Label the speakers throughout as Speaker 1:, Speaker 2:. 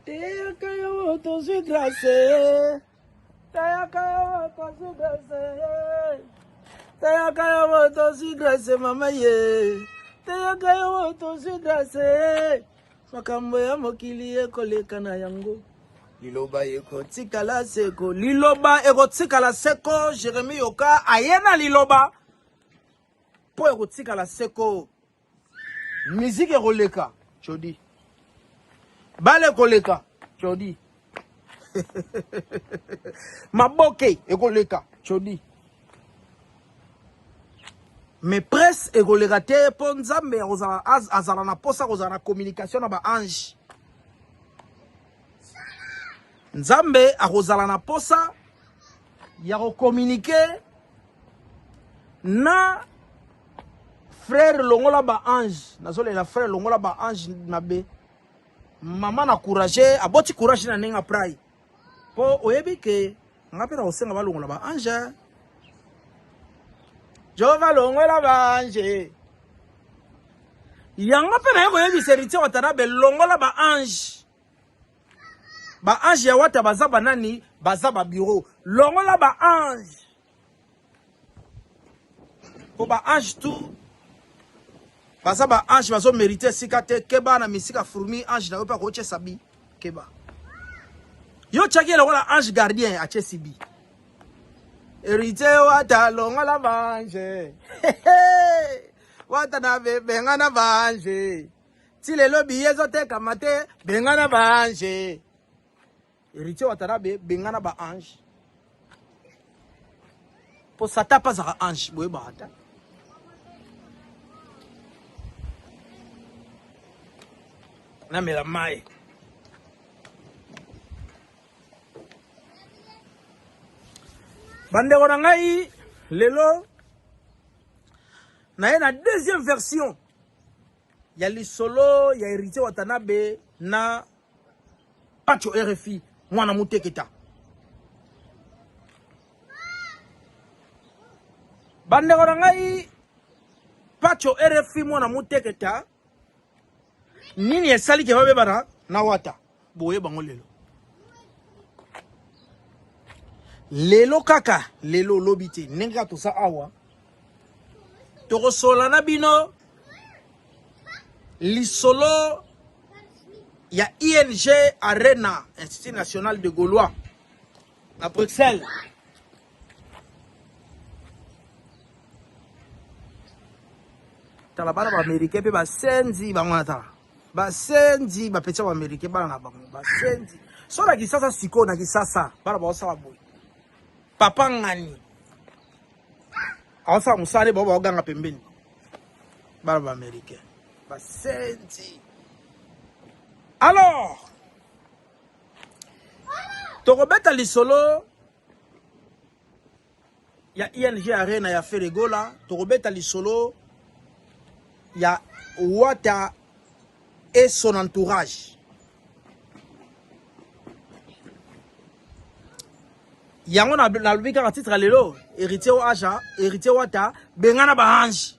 Speaker 1: Teyaka yo tozwi grace. Teyaka yo tozwi grace. Teyaka yo tozwi grace mama ye. Teyaka yo tozwi grace. Makambo ya mokili ekoleka na yango. Liloba ekotikala seko. Liloba ekotikala seko. Jeremie Yoka aye na liloba mpo ekotikala seko. Musique ekoleka Chodi. Bale ekoleka Chodi. Maboke ekoleka Chodi. Mais presse ekoleka te mpo Nzambe azala na posa kozala na communication na ba ange. Nzambe akozala na posa ya kokommunike na frère longola ba ange nazolela frère longola ba ange mabe mama na courage aboti courage na ndenge aprai mpo oyebi ke nga mpe nakosenga balongola ba ange jehova longola ba ange yango mpe naye koyebisa héritier watanabe longola ba ange ba ange ya wata baza banani baza ba bureau longola ba ange po ba ange tout baza ba ange bazo merite esika te keba na misika fourmi ange na yo mpe akotyesa bi keba yo otyaki ye lokola ange gardien atyesi bi héritier wata longola baange wata na benga na baange ti lelo biye ezotekama te benga na baange Héritier Watanabe bengana ba ange. Po Satan pas azaka ange boyebaka ta. Namela mai. Bandeko na ngai lelo naye na deuxième version ya lisolo ya Héritier Watanabe na Pacho RFI mwana muteketa. Bandeko na ngai Pacho RFI mwana muteketa nini esali ke babebana na wata boye bango lelo lelo kaka lelo olobi te ndenge kaka toza awa tokosolola na bino lisolo ya ING Arena, Institut National de Gaulois, na Bruxelles. Tala bana ba Américain pe basenzi bango na tala. Basenzi ba petit ba Américain bana na bango basenzi. So na Kisasa sikoyo na Kisasa bana baosala boye. Papa ngani aosala mosala nde bango baoganga pembeni. Bana ba Américain. Basenzi. Alors, tokobeta lisolo ya ING Arena ya Ferre Gola, tokobeta lisolo ya Wata et son entourage. Yango nalobi kaka titre lelo, héritier Aja, héritier Wata, bengana ba ange.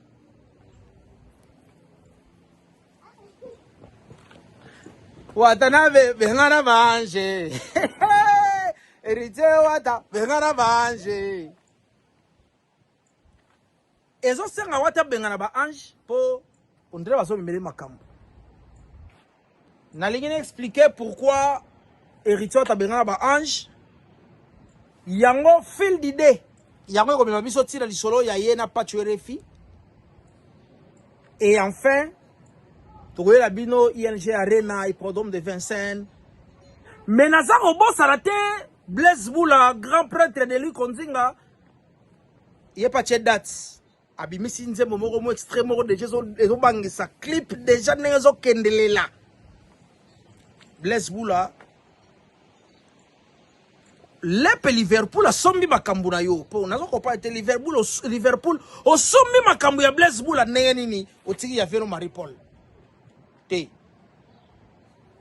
Speaker 1: Watanabe bengana banje Héritier Wata bengana banje ezosenga wata bengana ba ange mpo ondire bazomemele makambo nalingi na expliquer pourquoi Héritier Wata bengana ba ange yango fil d'idée yango ekomema biso ntina lisolo ya ye na Pacho RFI et enfin tokoyela bino ING Arena hippodrome de Vincennes mais naza kobosana te Blaise Bula grand prêtre de Louis Konzinga ye pa tie date abimisi nzembo moko mo extrait moko deja ezobangisa clip deja ndenge ezokendelela Blaise Bula lepe Liverpool asombi makambo na yo mpo nazo comprendre te Liverpool Liverpool osombi makambo ya Blaise Bula ndenge nini otiki ya Vero Marie Paul te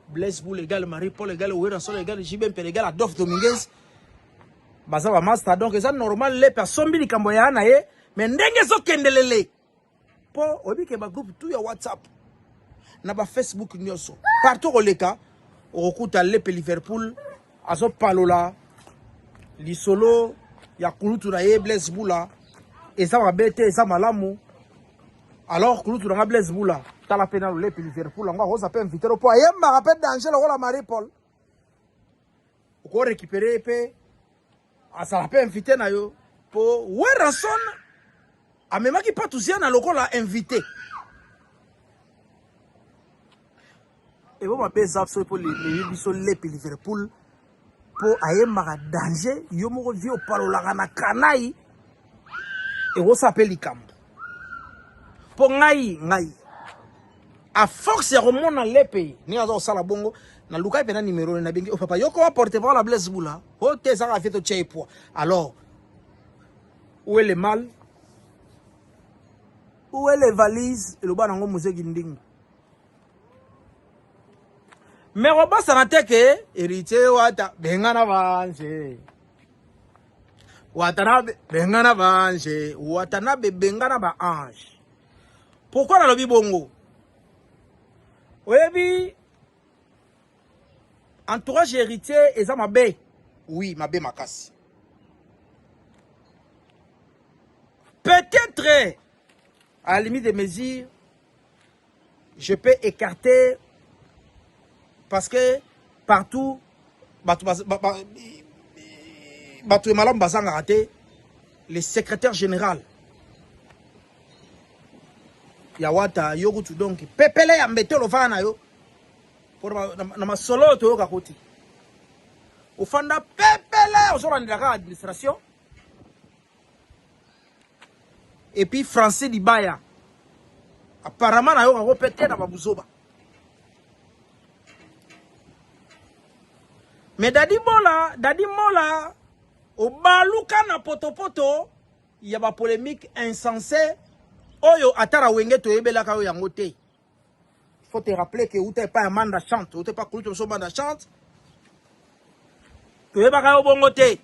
Speaker 1: Blaise Bula égale Marie Paul égale Werrason égale JB Mpela égale Adolphe Dominguez baza ba master donc eza normal lepe asombi likambo ya na ye mais ndenge ezokendelele mpo oyebi ke bagroupe tout ya whatsapp na bafacebook nyonso partout koleka. Okokuta Lepe Liverpool azopalola lisolo ya kulutu na ye Blaise Bula. Eza mabe te, eza malamu. Alors kulutu na nga Blaise Bula, tala pe nalo Lepe Liverpool yango akoza pe invité mpo ayembaka pe danger lokola Marie Paul. Oko récupérer pe azala pe invité na yo po Werrason amemaki Patuziana lokola invité. Ebo mabe eza soki mpo leyi biso lepi Liverpool mpo ayembaka danger yo moko vie opalolaka na kanai ekosala mpe likambo mpo ngai ngai a force ya komona lepe ndenge aza kosala bongo nalukaki mpena nimero nabengi o oh, papa yoko wa porte parole ya Blaise Bula o oh, te ezaka vie totia ye poids. Alors où est le mal, où est les valises? Eloba nango muzeki ndingu. Mais kobosana te ke héritier wata bengana banje watanabe bengana banje watanabe bengana ba ange. Pourquoi nalobi bongo? Oyebi entourage héritier eza mabe. Oui, mabe makasi. Peut-être à la limite des mesures je peux écarter parce que partout bato bato ya malamu bazangaka te. Le secrétaire général ya wata yo kutu donc pepele ya mbetolo ofanda na yo mpo na masolo oyo toyoka koti ofanda pepele ozolandela kaka administration. Et puis Français Libaya apparemment nayoka ko pete na babuzoba. Mais Dadi Bola, Dadi Mola obaluka na potopoto ya ba polémique insensé oyo ata na wenge toyebelaka yo yango te. Faut te rappeler que uta epai ya Manda Chante, uta epai kulutu biso Manda Chante, toyebaka yo bongo te.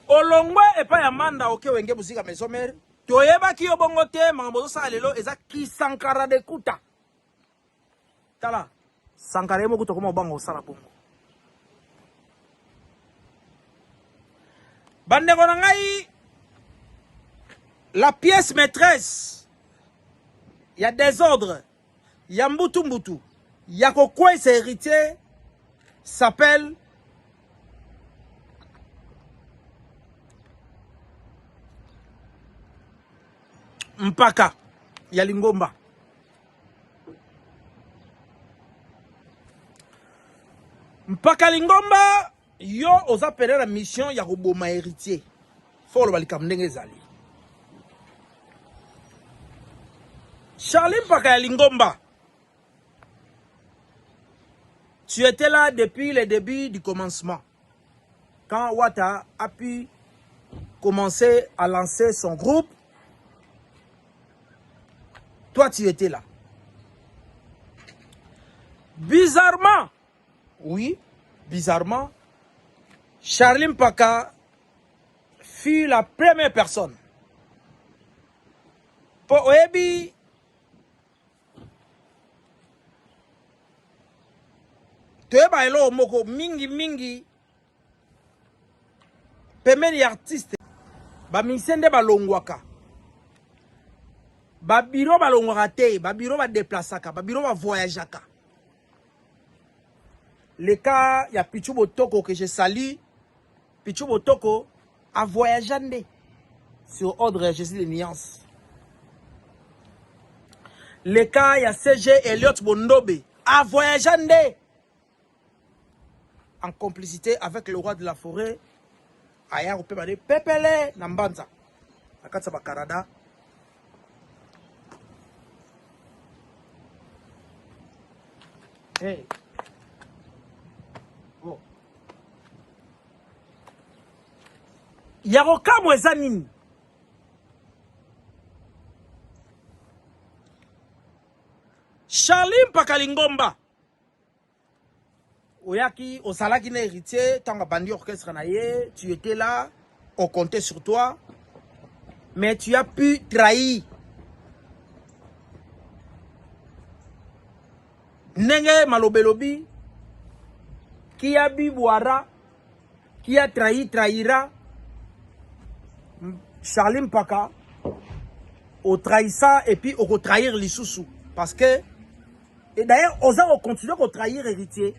Speaker 1: Olongwe epai ya Manda oke wenge muzika maison mère, toyebaki yo bongo te. Makambo ozosala lelo eza kisankara de kuta. Tala Sankara ye moko tokoma obanga osala bongo. Bandeko na ngai, la pièce maîtresse ya désordre ya mbutu mbutu ya kokweyisa héritier s'appelle Mpaka ya Lingomba. Mpaka Lingomba, yo oza pene na mission ya koboma héritier. Fo oloba likambo ndenge ezali. Charlie Mpaka ya Lingomba, tu étais là depuis le début du commencement. Quand Wata a pu commencer à lancer son groupe, toi tu étais là. Bizarrement, oui, bizarrement, Charlie Mpaka fut la première personne. Po oyebi toyeba eloko moko mingi mingi pembeni ya artiste, bamusicien nde balongwaka, babiro balongwaka te, babiro badeplasaka, babiro bavoyageaka. Le cas ya Pichu Botoko que je salue, Pichu Botoko a voyagé nde sur ordre ya Jésus de Nuance. Le cas ya CG Elliot Bondobe a voyagé nde en complicité avec le roi de la forêt aya kopema nde pepele na mbanza na kati ya bacanada. Hey. Oh. Ya kokamwa eza nini? Charlie Mpaka Lingomba oyaki ozalaki na héritier ntango abandi orchestre na ye, tu étais là, on comptait sur toi, mais tu as pu trahir. Ndenge maloba elobi, qui a bu boira, qui a trahi trahira. Charlie Mpaka otrahissa et puis okotrahir lisusu parce que et d'ailleurs oza kocontinue kotrahir héritier.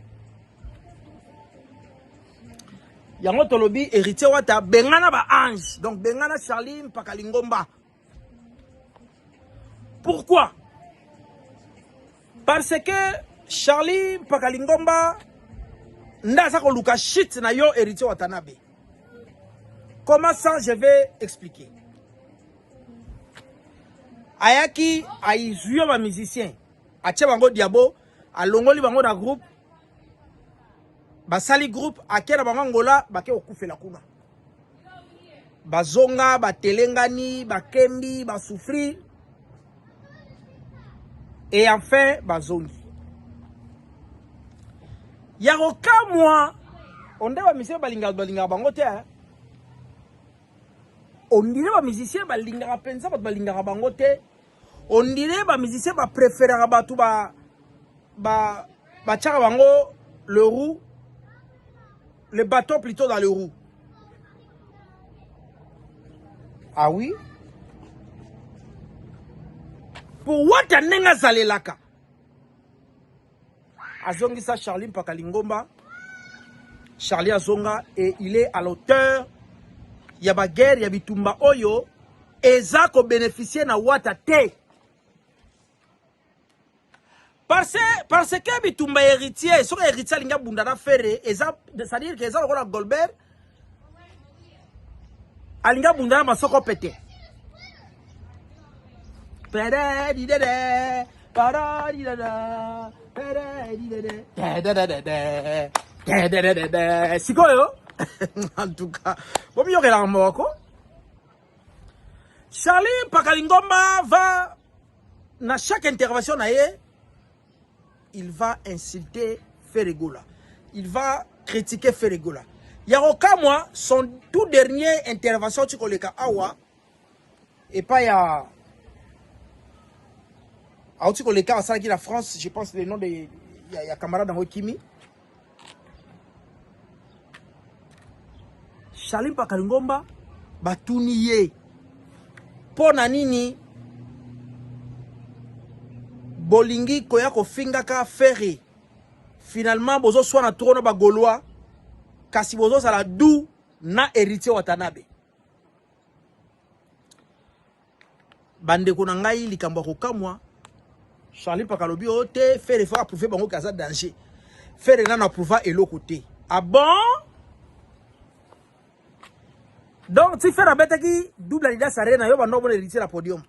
Speaker 1: Yango tolobi héritier wata bengana ba ange, donc bengana Charlie Mpaka Lingomba. Pourquoi? Parce que Charlie Mpaka Lingomba nde aza koluka shit na yo héritier Watanabe. Comment ça je vais expliquer? Ayaki ayizwi yo ba musicien, atie bango diabo, alongoli bango na groupe, basali groupe, ake na bango Angola, bake kokufela kuna. Bazonga, batelengani, bakembi, basouffrir et enfin bazongi. Ya kokamwa, onde ba musicien balingaka balingaka bango te. Ondire ba musicien balingaka mpenza bato balingaka bango te. Ondire ba musicien ba préféraka bato ba ba batiaka bango le roue, le bâton plutôt dans le roue. Ah oui? Po wata ndenge azalelaka azongisa Charlie Mpaka Lingomba. Charlie azonga et il est à l'auteur ya ba guerre ya bitumba oyo eza ko bénéficier na wata te. Parce, parce que bitumba héritier, soki héritier alingi abunda na Ferre, eza c'est-à-dire que eza lokola Goldberg alingi abunda na masoko pete. Pere di dede, para di dada, pere di dede, dede dede dede dede. Sikoyo, en tout cas, bomiyokelaka moko. Charlie Pakalingomba va na chaque intervention na ye, il va insulter Ferre Gola. Il va critiquer Ferre Gola. Ya kokamwa, son tout dernier intervention ti koleka awa epai ya auti koleka asalaki na France, je pense le nom de ya, ya camarade yango Kimi. Charlie Mpakalingomba batuni ye mpo na nini bolingi koya kofingaka Ferre, finalement bozoswana trop na ba Gaulois, kasi bozozala doux na héritier Watanabe. Bandeko na ngai, likambo ya kokamwa, Charlie Mpaka alobi oyo te, Ferre faut approuver bango ke aza danger. Ferre nano approuva eloko te. Ah bon? Donc ti Ferre abetaki double Adidas Arena, yo bando omona héritier na podium.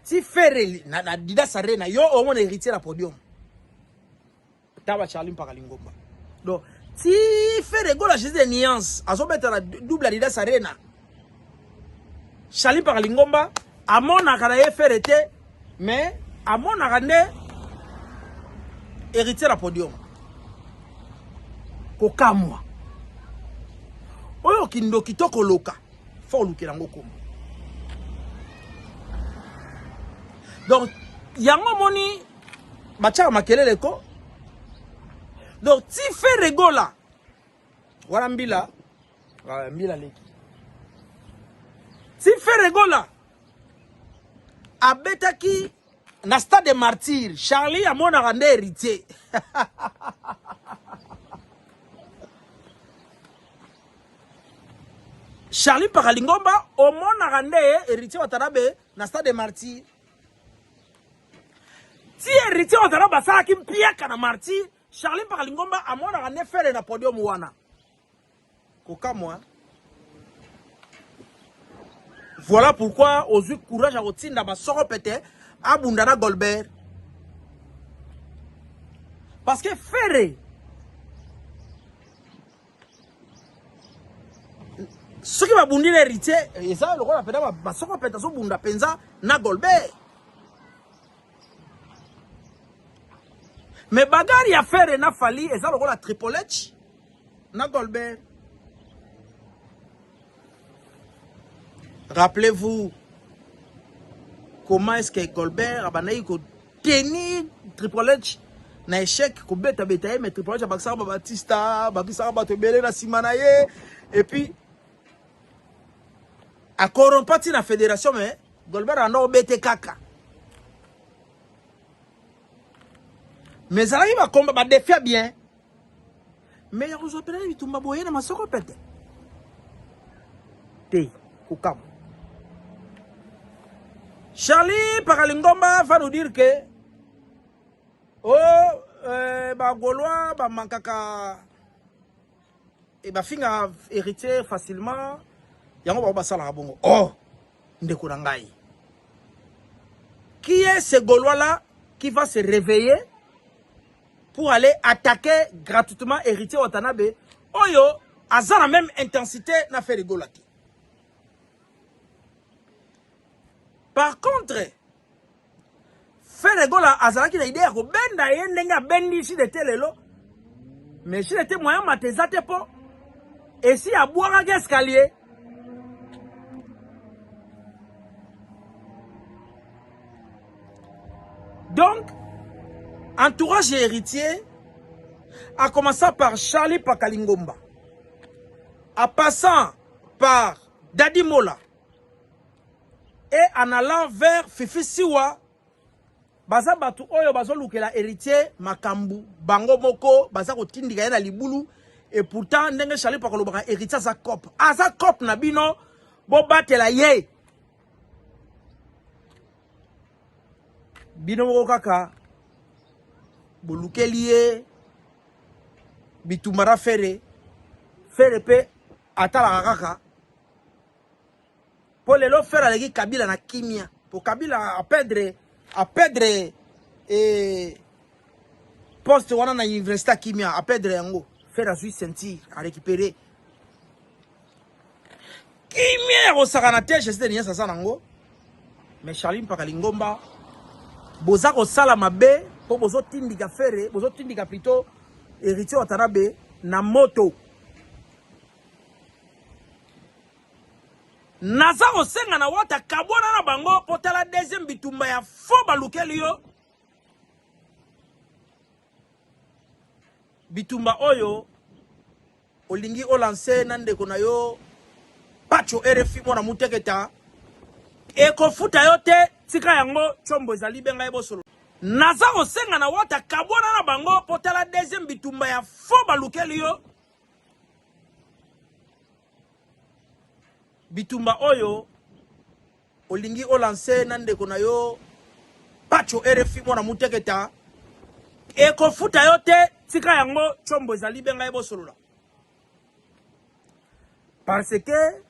Speaker 1: Ti Ferre na, na Adidas Arena, yo omona héritier na podium. Taba Charlie Mpaka Lingomba. Donc ti Ferre Gola Jésus de nuance azobeta na double Adidas Arena. Charlie Mpaka Lingomba amonaka na ye Ferre te, mais amonaka nde héritier na podium. Kokamwa oyo kindoki to koloka, fo olukela yango kombo. Donc yango moni batiaka makelele ko. Donc ti Ferre Gola wana mbila mbila leki, ti Ferre Gola abetaki na stade de martyr, Charlie amonaka nde héritier. Charlie Mpaka Lingomba omonaka nde héritier Watanabe na stade de martyr. Ti héritier Watanabe asalaki mpiaka na martyr, Charlie Mpaka Lingomba amonaka nde Ferre na podium wana. Kokamwa. Voilà pourquoi ozwi courage ya kotinda basoko pete abunda na Goldberg. Parce que Ferre soki babundi na héritier, eza lokola mpenza basoko pete azobunda mpenza na Goldberg. Mais bagarre ya Ferre na Fally eza lokola Triple H na Goldberg. Rappelez-vous, Comment est-ce que Goldberg abandaki ko tenir Triple H na échec kobeta beta ye mais Triple H abakisaka ba Batista, abakisaka bato ebele na nsima na ye et puis akorompa ti na fédération mais Goldberg anda obete kaka. Mais ezalaki bakomba badefia bien mais ya kozwa mpena bitumba boye na masoko pete te kokamwa. Charlie Pakalingomba va nous dire que oh, bagaulois bamankaka e bafingaka Héritier facilement, yango bango basalaka bongo. Oh, ndeko na ngai, qui est ce Gaulois là qui va se réveiller pour aller attaquer gratuitement Héritier Watanabe oyo aza na même intensité na Ferre Gola te? Par contre, Ferre Gola azalaki na idée ya kobenda ye ndenge abendi Shide te lelo, mais Shide te moyen mata eza te mpo esi abwakaki escalier. Donc entourage Héritier, a commençant par Charlie Pakalingomba, en passant par Dadi Mola et en allant vers Fifi Siwa, baza bato oyo bazolukela Héritier makambu bango moko, baza kotindika ye na libulu. Et pourtant, ndenge Charlie Pakolobaka, Héritier aza cop, aza cop na bino, bobatela ye. Bino moko kaka bolukeli ye bitumba na Ferre. Ferre mpe atalaka kaka mpo lelo Ferre aleki Kabila na kimia, po Kabila aperdre poste wana na université ya kimia, aperdre yango. Ferre azwi ceinture, arécupéré kimia ya kosakana te. Jésus de Nias aza nango, mais Charlie Mpaka Lingomba, boza kosala mabe mpo bozotindika Ferre, bozotindika plutôt Héritier Watanabe na moto. Naza kosenga na Wata, kabwana na bango mpo tala deuxième bitumba ya fo balukeli yo. Bitumba oyo olingi olance na ndeko na yo Pacho RFI mwana muteketa ekofuta yo te. Tika yango, tshombo ezali, benga ye bosolo. Naza kosenga na Wata, kabwana na bango mpo tala deuxième bitumba ya fo balukeli yo. Bitumba oyo olingi olance na ndeko na yo Pacho RFI mwana muteketa ekofuta yo te. Tika yango, tshombo ezali, benga ye bosolola, parce que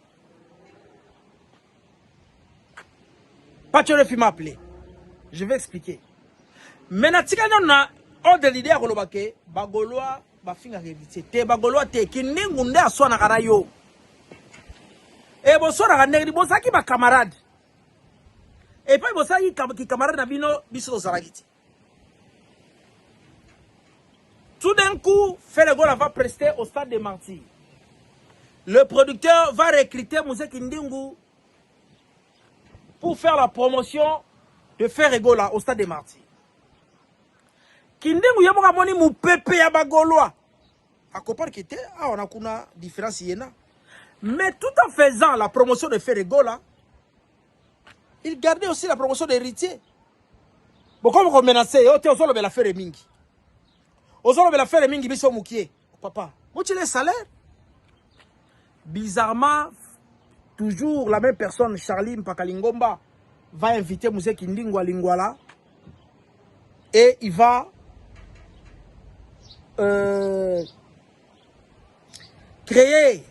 Speaker 1: Pacho RFI m'a appelé, je vais expliquer. Mais natika nano na ordre l'idée ya koloba ke bagaulois bafingaka Héritier te. Bagaulois te, Kindingu nde aswanaka na yo. E boswanaka ndenge nini? Bozalaki bacamarade epai bosalaki kikamarade na bino, biso tozalaki te. Tout d'un coup, Ferre Gola va prester au stade des Martyrs. Le producteur va recruter Moussa Kindingu pour faire la promotion de Ferre Gola au stade des Martyrs. Kindingu ye moko amoni mopepe ya bagaulois, acomprendre que te awa na kuna différence yena. Mais tout en faisant la promotion de Ferre Gola, il gardait aussi la promotion d'Héritier. Bokomi komenacer yo te, ozolobela Ferre mingi, ozolobela Ferre mingi, biso mokie. Papa motile salaire. Bizarrement, toujours la même personne, Charlie Mpakalingomba, va inviter Mousse Kindingu à Lingwala et il va créer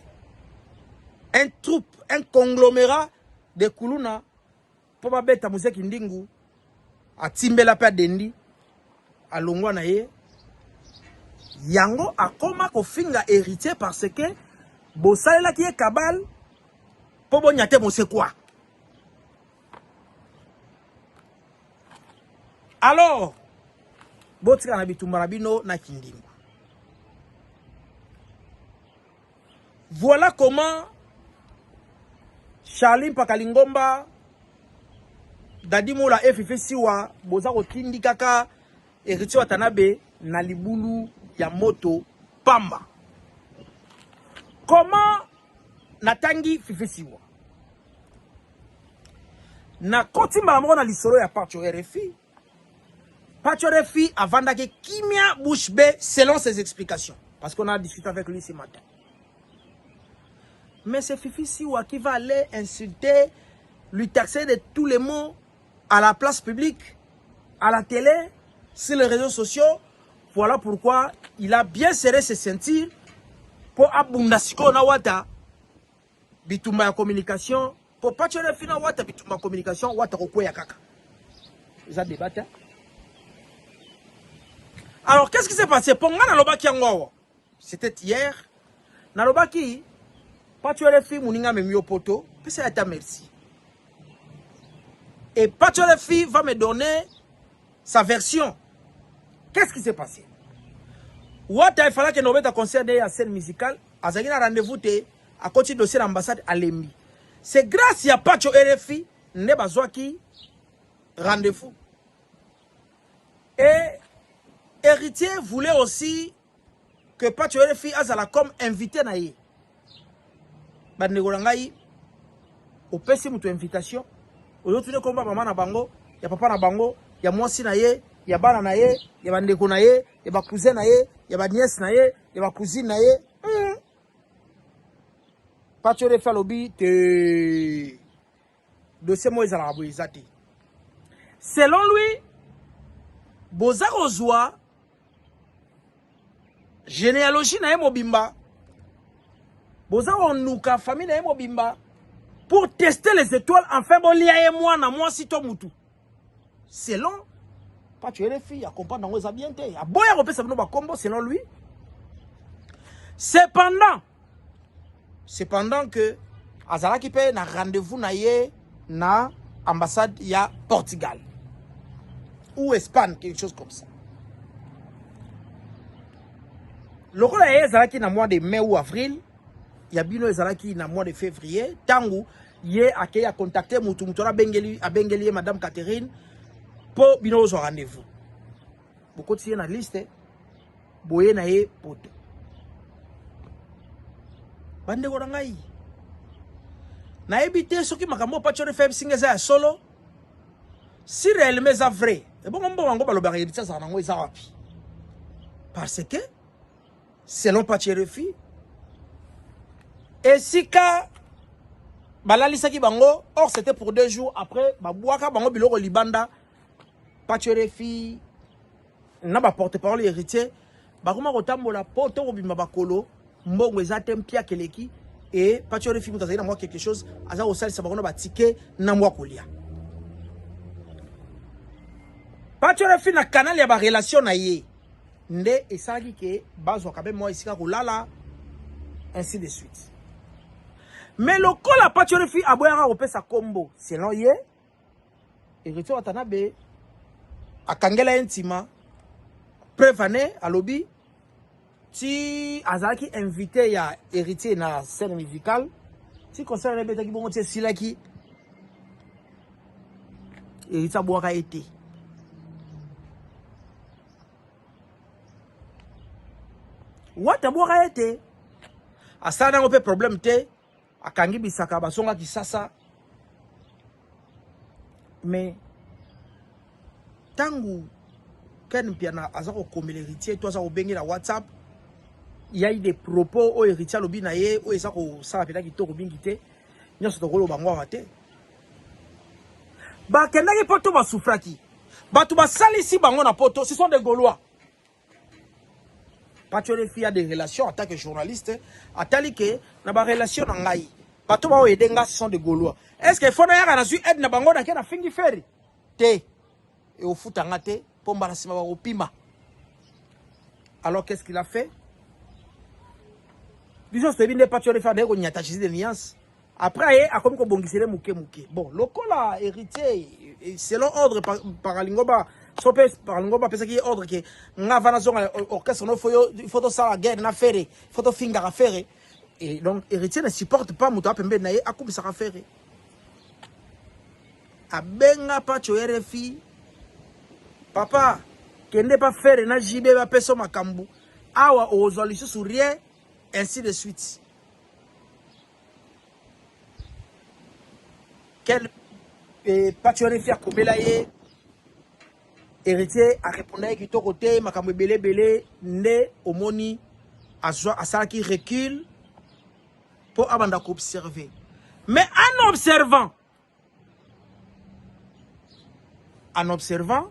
Speaker 1: un troupe, un conglomérat de Kuluna mpo babeta Mousse Kindingu. Atimbela mpe adendi, alongwa na ye yango, akoma kofinga Héritier parce que bosalelaki ye kabal mpo bonya te mosekwa. Alors botika na bitumba na bino na Kindingu. Voilà comment Charlie Mpakalingomba. Dadi Mola et Fifi Siwa boza kotindikaka Héritier Watanabe na libulu ya moto pamba. Comment natangi Fifi Siwa? Nakoti mbala moko na lisolo ya Pacho RFI. Pacho RFI avandaki kimia bouche bée selon ses explications. Parce qu'on a discuté avec lui ce matin. Mais c'est Fifi Siwa qui va aller insulter, lui taxer de tous les mots à la place publique, à la télé, sur les réseaux sociaux. Voilà pourquoi il a bien serré ses ceintures pour abunda sikoyo na wata bitumba ya communication po Pacho RFI na wata bitumba ya communication wata kokweya kaka eza débat te. Alors qu'est-ce qui s'est passé? Po nga nalobaki yango awa, c'était hier, nalobaki Pacho RFI moninga amemi yo poto, pesa ye ata merci. Et Pacho RFI va me donner sa version. Qu'est-ce qui s'est passé? Wata il fallait que nobeta concert de ya scène musicale, azalaki na rendez-vous te, akoti dossier na ambassade alembi. C'est grâce ya Pacho RFI nde bazwaki rendez-vous. Et Héritier voulait aussi que Pacho RFI azala comme invité na ye. Bandeko na ngai, opesi moto invitation, ozotuna komba mama na bango, ya papa na bango, ya mwasi na ye, ya bana na ye, ya bandeko na ye, ya bacousin na ye, ya banièce na ye, ya bacousine na ye. Pacho RFI alobi te, dossier moko ezalaka boye eza te. Selon lui, boza kozwa généalogie na ye mobimba, boza konuka famille na ye mobimba pour tester les étoiles, enfin bolia ye mwana mwasi to mutu. Selon Pacho RFI, ya comprendre yango eza bien te, aboya kopesa bino bakombo selon lui. Cependant que azalaki mpe na rendez-vous na ye na ambassade ya Portugal ou Espagne, quelque chose comme ça. Lokola ye ezalaki na mois de mai ou avril, ya bino ezalaki na mois de février, ntango ye akei acontacte mutu, mutu wana abengeli ye madame Catherine mpo bino ozwa rendez-vous, bokotisi ye na liste, boye na ye poto. Bandeko na ngai, nayebi te soki makambo oyo Pacho RFI bisinga eza ya solo. Si réellement eza vrai, ebongo mbongo yango balobaka Héritier azala nango eza wapi? Parce que selon Pacho RFI, esika balalisaki bango, or c'était pour 2 jours, après babwaka bango biloko libanda. Pacho RFI na baporte-parole Héritier bakoma kotambola po to kobima bakolo, mbongo eza te, mpiaka eleki. E Pacho RFI moto azali na mwa quelque chose, aza kosalisa bango na batike na mwa kolia. Pacho RFI na canal ya barelation na ye nde esalaki ke bazwaka mpe mwa esika kolala, ainsi de suite. Mais lokola Pacho RFI aboyaka kopesa kombo, selon ye Héritier Watanabe akangela ye ntima. Preuve ane alobi ti azalaki invité ya Héritier na scène musicale, ti concert wana ebetaki bongo, ti esilaki, Héritier abwaka ye te. Wata abwaka ye te, asala nango mpe problème te, akangi bisaka, bazonga Kisasa. Mais ntango Ken Mpiana aza kokomela Héritier to aza kobengela WhatsApp, il y a eu des propos oyo Héritier alobi na ye oyo eza kosala mpenza kitoko mingi te. Nyonso tokoloba ngo awa te. Bakendaki poto, basufraki, bato basalisi bango na poto, ce sont des Gaulois. Pacho RFI a des relations en tant que journaliste, atali ke na barelation na ngai, bato baoyede nga, ce sont des Gaulois. Est ce que fo nayaka nazwi aide na bango, nake nafingi Ferre te, eofuta nga te, mpo mbala nsima bakopima? Alors qu'est ce qu'il a fait? Biso toyebi nde Pacho RFI andeki konyata Jésus de Nuance. Après ye akomi kobongisele moke moke. Bon, lokola Héritier, selon ordre paralingoba, so mpe paralingoba apesaki ye ordre ke nga va nazonga orchestre no, faut tosala guerre na Ferre, faut tofingaka Ferre. Et donc Héritier ne supporte pas moto apembeni na ye akumisaka Ferre. Abenga Pacho RFI. Papa, kende pa Ferre na JB ba peso makambu. Awa ozwa lisusu rien, ainsi de suite. Quel eh, Pacho RFI akomela ye Héritier a répondaki kitoko te makambo ebele ebele nde omoni azwa asalaki recul mpo abanda koobserve mais en observant en observant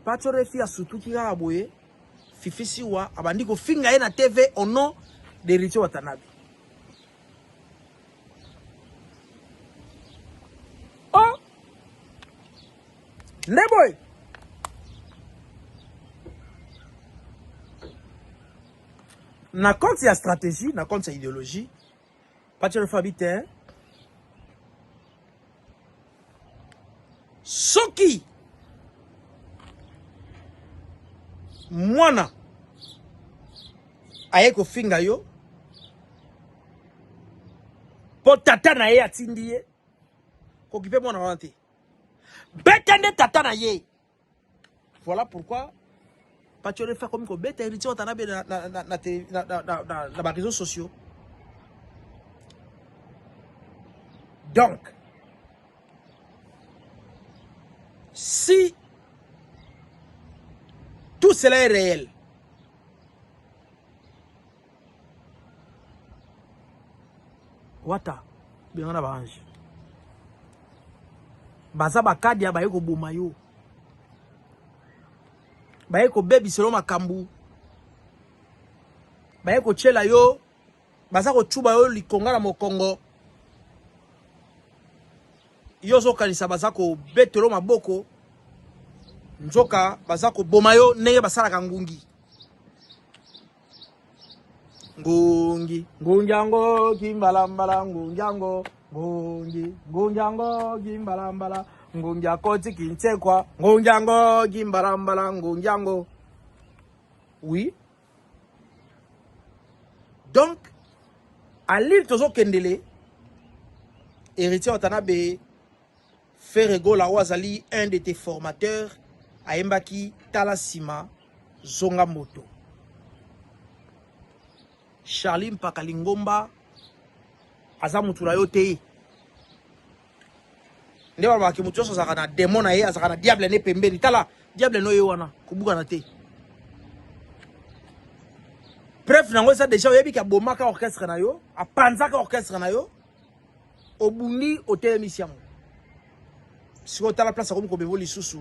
Speaker 1: Pacho Refi asutuki kaka boye Fifi Siwa abandi kofinga ye na TV au nom d'Héritier Watanabe. Oh! Nde boye na compte ya stratégie na compte ya idéologie Pacho Fabi te soki mwana aye kofinga yo mpo tata na ye atindi ye kokipe mwana wana te beta nde tata na ye Voilà pourquoi Pacho Refa akomi kobeta Héritier Watanabe na, na, na, na, na, na, na, na, na ba réseaux sociaux. Donc, si tout cela est réel, Wata, bengana ba ange. Baza bakadia baye koboma yo. Baye kobebiselo makambo. Baye kotiela yo, baza kochuba yo likonga na mokongo. Yo ozokanisa baza kobetelo maboko, nzoka baza koboma yo ndenge basalaka ngungi. Ngungi, ngungi yango kimbalambala, ngungi yango, ngungi, ngungi yango kimbalambala, ngungi akoti kinsekwa, ngungi yango kimbalambala, ngungi yango. Oui. Donc, à l'île tozokendele, Héritier Watanabe, Ferre Gola oyo azali un de tes formateurs ayembaki tala sima zonga moto. Charlie Mpaka Lingomba aza mutu na yo te. Nde balobaka mutu nyonso azalaka na demon na ye, azalaka na diable ne pembeni. Tala diable no ye wana kobukana te. Preuve nango eza deja oyebi ke abomaka orchestre na yo, apanzaka orchestre na yo. Obundi otelemisi yango. Sikoyo tala place akomi kobebo lisusu.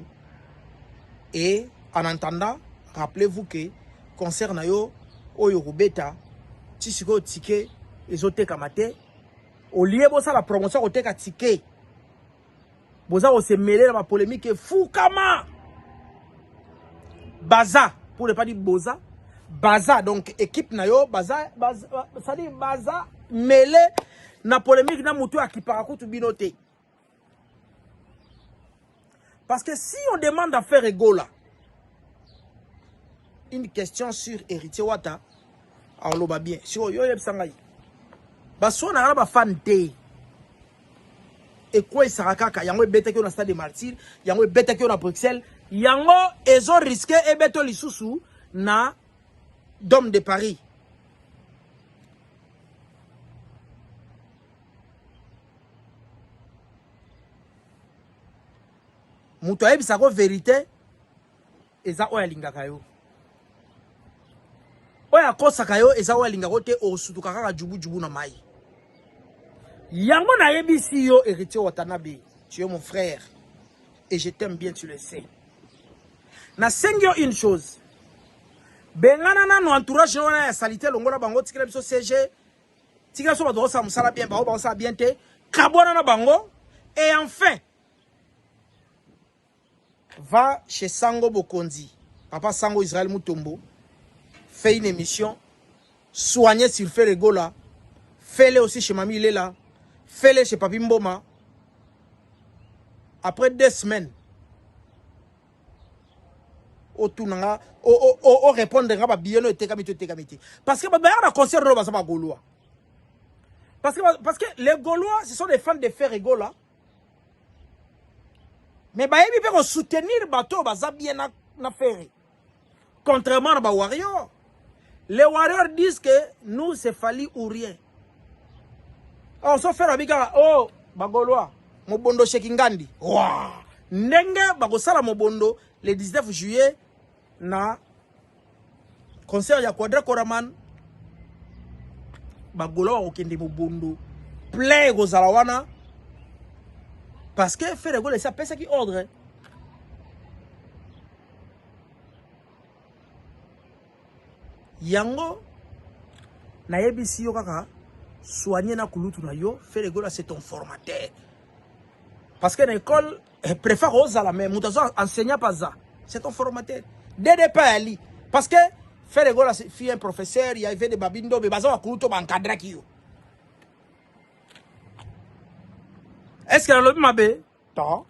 Speaker 1: Et en entendant, rappelez-vous que concert na yo oyo okobeta ti sikoyo ticket ezotekama te. Au lieu bosala promotion koteka ticket, boza kose mêler na ba polémique efukama. Baza, pour ne pas dire boza, baza donc équipe na yo baza, baza c'est-à-dire baza mêlé na polémique na mutu akipaka kutu bino te. Parce que si on demande à Ferre Gola une question sur Héritier Wata, aloba bien. Si yo yebisa ngai. Baswana na ba fan te. Ekweyisaka kaka yango ebetaki yo na Stade de Martyrs, yango ebetaki yo na Bruxelles, yango ezo risque ebeto lisusu na Dôme de Paris. Moto ayebisaka verite eza oyo alingaka yo. Oyo akosaka yo eza oyo alingaka yo te, osutuka kaka jubu jubu na mai. Yango nayebisi yo Héritier Watanabe, tu es mon frère et je t'aime bien, tu le sais. Nasengi yo une chose. Bengana nanu entourage wana ya salite, longola bango, tikela biso CG, tikela biso bato bakosala mosala bien, bango bakosala bien te, kabwana na bango et enfin va chez Sango Bokonzi, papa Sango Israël Mutombo, fait une émission, soignez sur Ferre Gola, fais-le aussi chez Mami Lela, fais-le chez Papi Mboma. Après 2 semaines, otuna nga, o répondre nga ba billet no etekami to etekami te. Parce que ba bayaka na concert no baza ba Gaulois. Parce que les Gaulois, ce sont des fans de Ferre Gola, mais bayebi mpe kosoutenir bato oyo baza bien na Ferre, contrairement na bawarrior. Les Warriors disent que nous, c'est Fally ou rien. Or so Ferre abi kaka, oh, bagaulois, mobondo sheki ngandi wa ndenge bakosala mobondo le 19 juillet na concert ya Quadra Koraman. Bagaulois bakokende mobondo plein, ekozala wana parce que Ferre Gola esi apesaki ordre. Yango nayebisi yo kaka, soigne na kulutu na yo. Ferre Gola, c'est ton formateur, parce que na école préfère ozala, mais moto azo enseignant pas za, c'est ton formateur. DDP ali parce que Ferre Gola fut un professeur. Il y avait des babindo baza bakulutu baencadraki yo. Est ce que nalobi mabe? To